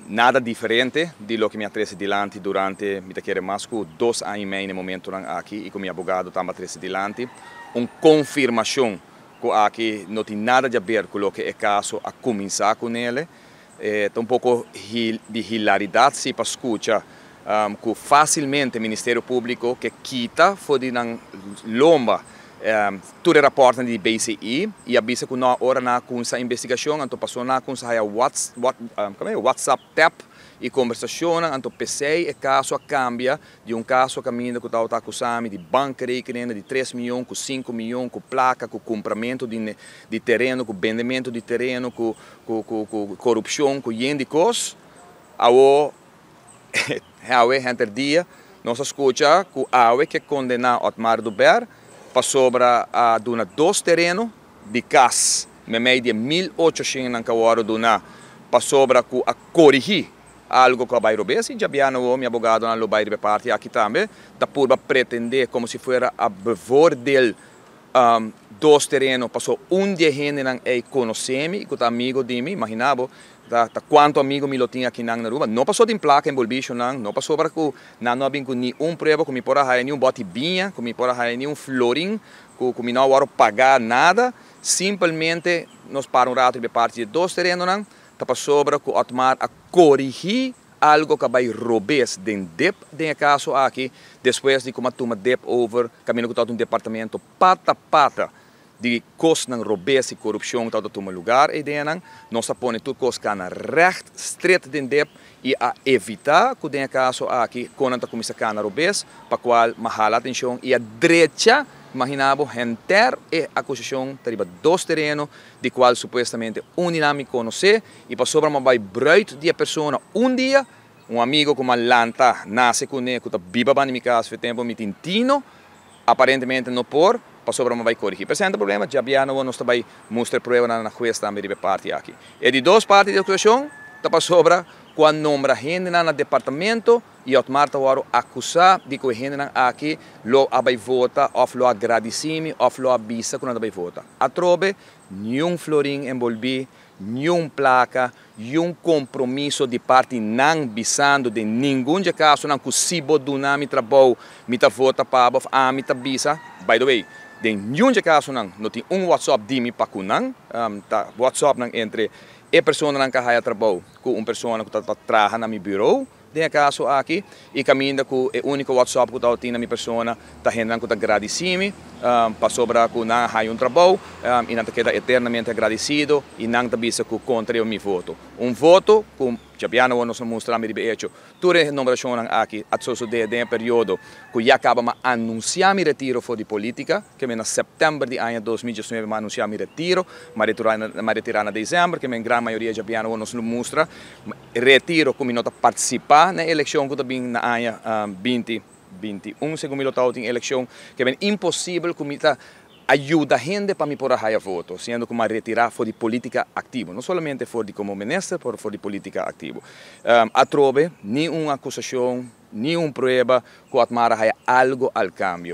Nada diferente di loke mi a trece dilanti durante, mi ta kere, mas cu 2 aña y mei na e momentonan aki y cu mi abogado tambe a trece dilanti. Un confirmacion cu aki no tin nada di haber cu loke e caso a cuminsa cu ne. Un poco di hilaridad si pa scucha cu facilmente Ministerio Publico ke kita for di nan lomba tur rapport di BCI y a bisa cu no ora nan a cuminsa investigacion, anto paso nan a cuminsa WhatsApp tap y conversacion, anto p'esey e caso a cambia di un caso caminda cu tabata acusa mi di bankrekening di 3 miyon, cu 5 miyon, cu placa, cu cumpramento di tereno, cu bendemento di tereno, cu corupcion, cu yen di cos. Awo, awe, henter dia, nos a scucha cu awe ke condena Otmar Oduber pasobra a duna dos tereno di cas, meimei di 1800 nan cu a duna, pasobra cu a corigi algo cu a bay robes. Y djabièrnè mi abogadonan lo bay riba e parti aki tambe, ta purba pretende como si fuera a bevoordeel dos tereno paso un di e hendenan ey conoce mi, cu ta amigo di mi. Imagina bo ta cuanto amigo mi lo tin aki na Aruba. No paso tin placa envolvi nan, no pasobra cu nan no a bin cu ni un prueba cu mi por a haya ni un bote biña, cu mi por a haya ni un florin, cu mi no a paga nada. Simplemente nos para un rato di parti di dos terenonan, ta pasobra cu Otmar a corigi algo cu a bay robes den DIP den e caso aki, despues di cu m'a tuma DIP over, caminda cu un departamento pata pata di cosnan robes y corupcion ta tuma lugar ey den. Nos a pone tur cos cana recht, straight den DIP y a evita cu den e caso aki cosnan ta cuminsa cana robes, pa cual m'a hala atencion y a drecha. Imagina bo, henter e acusacion ta riba dos tereno, di cual supuestamente un di nan mi conoce y pasobra m'a bay bruid di e persona un dia, un amigo cu m'a lanta, nace cune, cu ta biba na mi cas, tempo mi tin tino, aparentemente no por, pasobra m'a bay corigi. Presenta problema, djabièrnè nos ta bay mustra prueba na hues tambe riba e parti aki. E di dos parti di acusacion, ta pasobra cu a nombra hende na departamento y Otmar ta wordo acusa di cu hende aki lo a bay vota of lo a gradici mi of lo a bisa cu nan bay vota. Atrobe, ningun florin envolvi, ningun placa, ningun compromiso di parti nan bisando di ningun caso nan cu si bo duna mi trabou, mi ta vota pa of a mi ta bisa. By the way, den ningun caso nan no tin un WhatsApp di mi pa cu nan, ta WhatsApp nan entre e persona nan cu a haya trabou cu un persona cu ta traha na mi bureau den e caso aki y caminda cu e unico WhatsApp cu ta tin na mi persona ta hende cu ta gradici mi pasobra cu nan a haya un trabou y nan ta keda eternamente agradecido y nan ta bisa cu contra mi voto. Un voto cu djabièrnè nos a mustra mi riba hecho. Tur e nombracion aki a sucede den periodo cu ya caba m'a anuncia mi retiro for di politica, cu na september di aña 2019 m'a anuncia mi retiro, m'a retira na december, cu e gran mayoria djabièrnè nos a mustra retiro cu mi no ta participa na eleccion cu tambe na aña 2021, segun mi lo tin eleccion, cu ta imposibel cu mi ta yuda hende pa mi por haya voto, siendo cu m'a retira for di politica activo, no solamente for di como minister, pero for di politica activo. Atrobe, ni un acusacion, ni un prueba cu Otmar a haya algo a cambio.